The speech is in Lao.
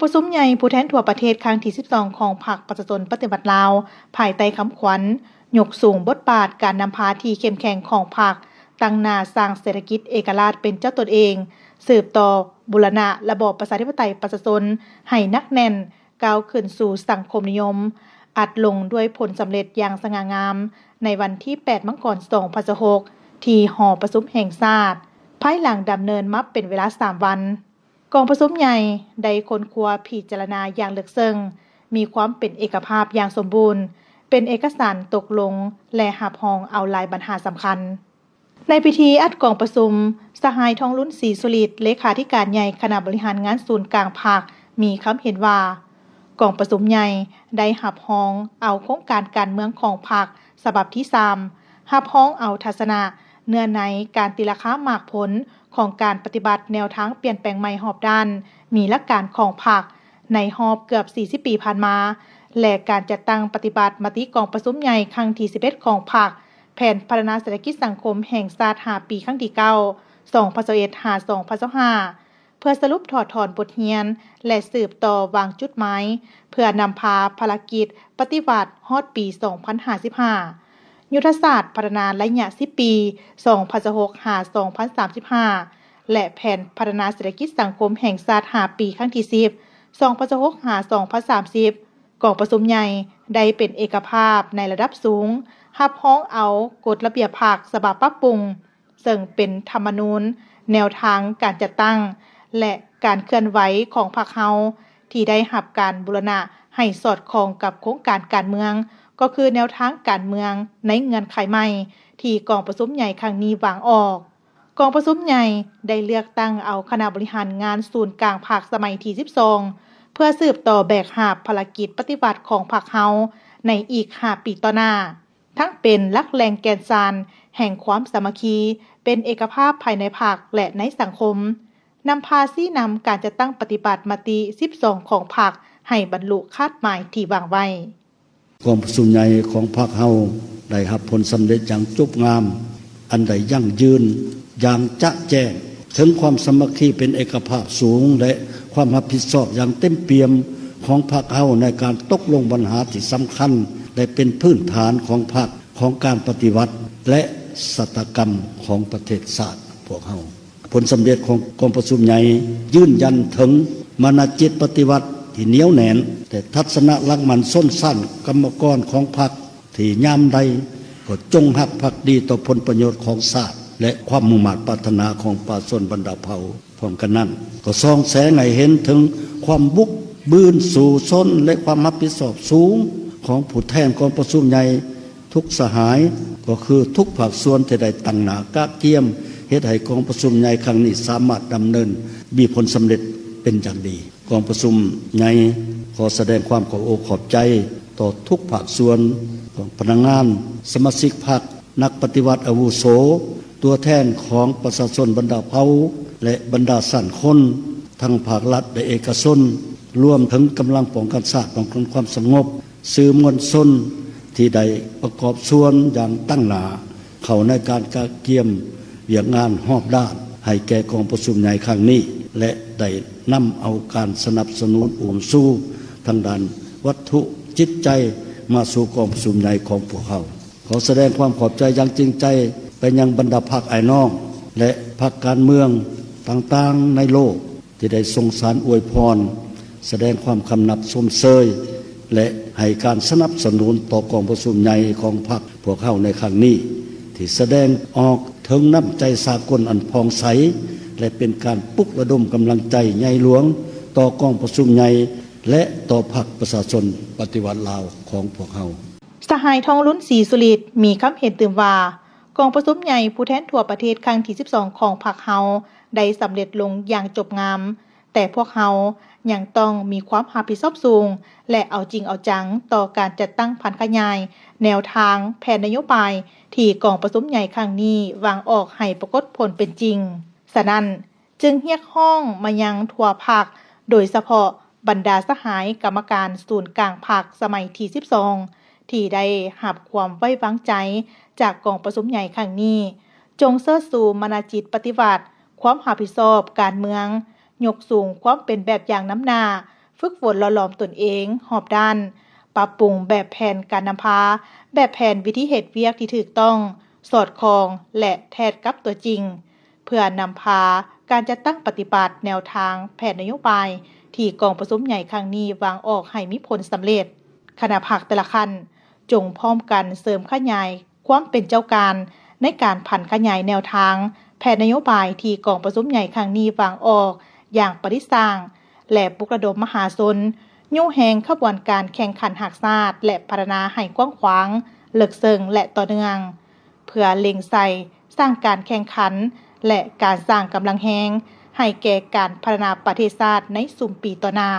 ປະຊຸມໃຫຍ່ຜູ້ແທນທົ່ວປະເທດຄັ້ງທີສິບສອງຂອງພັກປະຊາຊົນປະຕິວັດລາວ ພາຍໃຕ້ຄຳຂວັນ ຍົກສູງບົດບາດການນຳພາທີ່ເຂັ້ມແຂງຂອງພັກ, ຕັ້ງໜ້າສ້າງເສດຖະກິດເອກະລາດເປັນເຈົ້າຕົນເອງ, ສືບຕໍ່ບູລະນະລະບອບປະຊາທິປະໄຕປະຊາຊົນໃຫ້ໜັກແໜ້ນ, ກ້າວຂຶ້ນສູ່ສັງຄົມນິຍົມ, ອັດລົງດ້ວຍຜົນສຳເລັດຢ່າງສະຫງ່າງາມ ໃນວັນທີແປດ ມັງກອນ ສອງພັນຊາວຫົກ ທີ່ຫໍປະຊຸມແຫ່ງຊາດ, ພາຍຫຼັງດຳເນີນມາເປັນເວລາສາມວັນ. ກອງປະຊຸມໃຫຍ່ໄດ້ຄົ້ນຄວ້າພິຈາລະນາຢ່າງເລິກເຊິ່ງ, ມີຄວາມເປັນເອກະພາບຢ່າງສົມບູນ, ເປັນເອກະສານຕົກລົງ ແລະ ຮັບຮອງເອົາຫຼາຍບັນຫາສຳຄັນ. ໃນພິທີອັດກອງປະຊຸມ, ສະຫາຍ ທອງລຸນ ສີສຸລິດ ເລຂາທິການໃຫຍ່ຄະນະບໍລິຫານງານສູນກາງພັກ ມີຄຳເຫັນວ່າ ກອງປະຊຸມໃຫຍ່ໄດ້ຮັບຮອງເອົາໂຄງການການເມືອງຂອງພັກສະບັບທີສາມ, ຮັບຮອງເອົາທັດສະນະ, ເນື້ອໃນ, ການຕີລາຄາໝາກຜົນຂອງການປະຕິບັດແນວທາງປ່ຽນແປງໃໝ່ຮອບດ້ານ, ມີຫຼັກການຂອງພັກໃນຮອບເກືອບສີ່ສິບປີຜ່ານມາ ແລະ ການຈັດຕັ້ງປະຕິບັດມະຕິກອງປະຊຸມໃຫຍ່ຄັ້ງທີສິບເອັດຂອງພັກ, ແຜນພັດທະນາເສດຖະກິດສັງຄົມແຫ່ງຊາດຫ້າປີ ຄັ້ງທີເກົ້າ ສອງພັນຊາວເອັດ ຫາ ສອງພັນຊາວຫ້າ ເພື່ອສະຫຼຸບຖອດຖອນບົດຮຽນ ແລະ ສືບຕໍ່ວາງຈຸດໝາຍ ເພື່ອນຳພາພາລະກິດປະຕິວັດຮອດປີສອງພັນຫ້າສິບຫ້າ, ຍຸດທະສາດພັດທະນາໄລຍະສິບປີ ສອງພັນຊາວຫົກ ຫາ ສອງພັນສາມສິບຫ້າ ແລະ ແຜນພັດທະນາເສດຖະກິດສັງຄົມແຫ່ງຊາດຫ້າປີ ຄັ້ງທີສິບ ສອງພັນຊາວຫົກ ຫາ ສອງພັນສາມສິບ. ກອງປະຊຸມໃຫຍ່ໄດ້ເປັນເອກະພາບໃນລະດັບສູງ, ຮັບຮອງເອົາກົດລະບຽບພັກສະບັບປັບປຸງ, ເຊິ່ງເປັນທຳມະນູນ, ແນວທາງການຈັດຕັ້ງ ແລະ ການເຄື່ອນໄຫວຂອງພັກເຮົາ ທີ່ໄດ້ຮັບການບູລະນະໃຫ້ສອດຄ່ອງກັບໂຄງການການເມືອງ, ກໍຄືແນວທາງການເມືອງໃນເງື່ອນໄຂໃໝ່ທີ່ກອງປະຊຸມໃຫຍ່ຄັ້ງນີ້ວາງອອກ. ກອງປະຊຸມໃຫຍ່ໄດ້ເລືອກຕັ້ງເອົາຄະນະບໍລິຫານງານສູນກາງພັກສະໄໝທີສິບສອງ ເພື່ອສືບຕໍ່ແບກຫາບພາລະກິດປະຕິວັດຂອງພັກເຮົາໃນອີກຫ້າປີຕໍ່ໜ້າ, ທັງເປັນຫຼັກແຫຼ່ງແກ່ນສານແຫ່ງຄວາມສາມັກຄີ, ເປັນເອກະພາບພາຍໃນພັກ ແລະ ໃນສັງຄົມ, ນຳພາຊີ້ນຳການຈັດຕັ້ງປະຕິບັດມະຕິສິບສອງຂອງພັກໃຫ້ບັນລຸຄາດໝາຍທີ່ວາງໄວ້. ກອງປະຊຸມໃຫຍ່ຂອງພັກເຮົາໄດ້ຮັບຜົນສຳເລັດຢ່າງຈົບງາມ, ອັນໄດ້ຢັ້ງຢືນຢ່າງຈະແຈ້ງເຖິງຄວາມສາມັກຄີເປັນເອກະພາບສູງ ແລະ ຄວາມຮັບຜິດຊອບຢ່າງເຕັມປ່ຽມຂອງພັກເຮົາໃນການຕົກລົງບັນຫາທີ່ສຳຄັນ ແລະ ເປັນພື້ນຖານຂອງພັກ, ຂອງການປະຕິວັດ ແລະ ຊະຕາກຳຂອງປະເທດຊາດພວກເຮົາ. ຜົນສຳເລັດຂອງກອງປະຊຸມໃຫຍ່ຢືນຢັນເຖິງມານະຈິດປະຕິວັດທີ່ໜຽວແໜ້ນ ແລະ ທັດສະນະຫຼັກໝັ້ນຊົນຊັ້ນກຳມະກອນຂອງພັກທີ່ຍາມໃດກໍຈົງຮັກພັກດີຕໍ່ຜົນປະໂຫຍດຂອງຊາດ ແລະ ຄວາມມຸ່ງມາດປາດຖະໜາຂອງປະຊາຊົນບັນດາເຜົ່າ. ພ້ອມກັນນັ້ນກໍສ່ອງແສງໃຫ້ເຫັນເຖິງຄວາມບຸກບືນສູ້ຊົນ ແລະ ຄວາມຮັບຜິດຊອບສູງຂອງຜູ້ແທນກອງປະຊຸມໃຫຍ່ ທຸກສະຫາຍ ກໍຄືທຸກພາກສ່ວນທີ່ໄດ້ຕັ້ງໜ້າກະກຽມເຮັດໃຫ້ກອງປະຊຸມໃຫຍ່ຄັ້ງນີ້ສາມາດດຳເນີນມີຜົນສຳເລັດເປັນຢ່າງດີ. ກອງປະຊຸມໃຫຍ່ຂໍສະແດງຄວາມຂອບອົກຂອບໃຈຕໍ່ທຸກພາກສ່ວນ, ພະນັກງານ, ສະມາຊິກພັກ, ນັກປະຕິວັດອາວຸໂສ, ຕົວແທນຂອງປະຊາຊົນບັນດາເຜົ່າ ແລະ ບັນດາຊັ້ນຄົນ ທັງພາກລັດ ແລະ ເອກະຊົນ, ລວມເຖິງກຳລັງປ້ອງກັນຊາດ, ປ້ອງກັນຄວາມສະຫງົບ, ສື່ມວນຊົນທີ່ໄດ້ປະກອບສ່ວນຢ່າງຕັ້ງໜ້າເຂົ້າໃນການກະກຽມວຽກງານຮອບດ້ານໃຫ້ແກ່ກອງປະຊຸມໃຫຍ່ຄັ້ງນີ້ ແລະ ໄດ້ນຳເອົາການສະໜັບສະໜູນອຸ້ມຊູທາງດ້ານວັດຖຸຈິດໃຈມາສູ່ກອງປະຊຸມໃຫຍ່ຂອງພວກເຮົາ. ຂໍສະແດງຄວາມຂອບໃຈຢ່າງຈິງໃຈໄປຍັງບັນດາພັກອ້າຍນ້ອງ ແລະ ພັກການເມືອງຕ່າງໆໃນໂລກ ທີ່ໄດ້ສົ່ງສານອວຍພອນ, ສະແດງຄວາມຄຳນັບຊົມເຊີຍ ແລະ ໃຫ້ການສະໜັບສະໜູນຕໍ່ກອງປະຊຸມໃຫຍ່ຂອງພັກພວກເຮົາໃນຄັ້ງນີ້ ທີ່ສະແດງອອກເຖິງນ້ຳໃຈສາກົນອັນຜ່ອງໃສ ແລະ ເປັນການປຸກລະດົມກຳລັງໃຈໃຫຍ່ຫຼວງຕໍ່ກອງປະຊຸມໃຫຍ່ ແລະ ຕໍ່ພັກປະຊາຊົນປະຕິວັດລາວຂອງພວກເຮົາ. ສະຫາຍ ທອງລຸນ ສີສຸລິດ ມີຄຳເຫັນຕື່ມວ່າ ກອງປະຊຸມໃຫຍ່ຜູ້ແທນທົ່ວປະເທດຄັ້ງທີສິບສອງຂອງພັກເຮົາໄດ້ສຳເລັດລົງຢ່າງຈົບງາມ, ແຕ່ພວກເຮົາຍັງຕ້ອງມີຄວາມຮັບຜິດຊອບສູງ ແລະ ເອົາຈິງເອົາຈັງຕໍ່ການຈັດຕັ້ງຜັນຂະຫຍາຍແນວທາງແຜນນະໂຍບາຍທີ່ກອງປະຊຸມໃຫຍ່ຄັ້ງນີ້ວາງອອກໃຫ້ປາກົດຜົນເປັນຈິງ. ສະນັ້ນ, ຈຶ່ງຮຽກຮ້ອງມາຍັງທົ່ວພັກ, ໂດຍສະເພາະບັນດາສະຫາຍກຳມະການສູນກາງພັກສະໄໝທີສິບສອງ ທີ່ໄດ້ຮັບຄວາມໄວ້ວາງໃຈຈາກກອງປະຊຸມໃຫຍ່ຄັ້ງນີ້, ຈົ່ງເຊີດຊູມານະຈິດປະຕິວັດ, ຄວາມຮັບຜິດຊອບການເມືອງ, ຍົກສູງຄວາມເປັນແບບຢ່າງນຳໜ້າ, ຝຶກຝົນຫຼໍ່ຫຼອມຕົນເອງຮອບດ້ານ, ປັບປຸງແບບແຜນການນຳພາ, ແບບແຜນວິທີເຮັດວຽກທີ່ຖືກຕ້ອງ, ສອດຄ່ອງ ແລະ ແທດກັບຕົວຈິງ, ເພື່ອນຳພາການຈັດຕັ້ງປະຕິບັດແນວທາງແຜນນະໂຍບາຍທີ່ກອງປະຊຸມໃຫຍ່ຄັ້ງນີ້ວາງອອກໃຫ້ມີຜົນສຳເລັດ. ຄະນະພັກແຕ່ລະຂັ້ນ ຈົ່ງພ້ອມກັນເສີມຂະຫຍາຍຄວາມເປັນເຈົ້າການໃນການຜັນຂະຫຍາຍແນວທາງແຜນນະໂຍບາຍທີ່ກອງປະຊຸມໃຫຍ່ຄັ້ງນີ້ວາງອອກຢ່າງປະດິດສ້າງ ແລະ ປຸກລະດົມມະຫາຊົນ, ຍູ້ແຮງຂະບວນການແຂ່ງຂັນຮັກຊາດ ແລະ ພັດທະນາໃຫ້ກວ້າງຂວາງ, ເລິກເຊິ່ງ ແລະ ຕໍ່ເນື່ອງ, ເພື່ອເລັ່ງໃສ່ສ້າງການແຂ່ງຂັນ ແລະ ການສ້າງກຳລັງແຮງໃຫ້ແກ່ການພັດທະນາປະເທດຊາດໃນຊຸມປີຕໍ່ໜ້າ.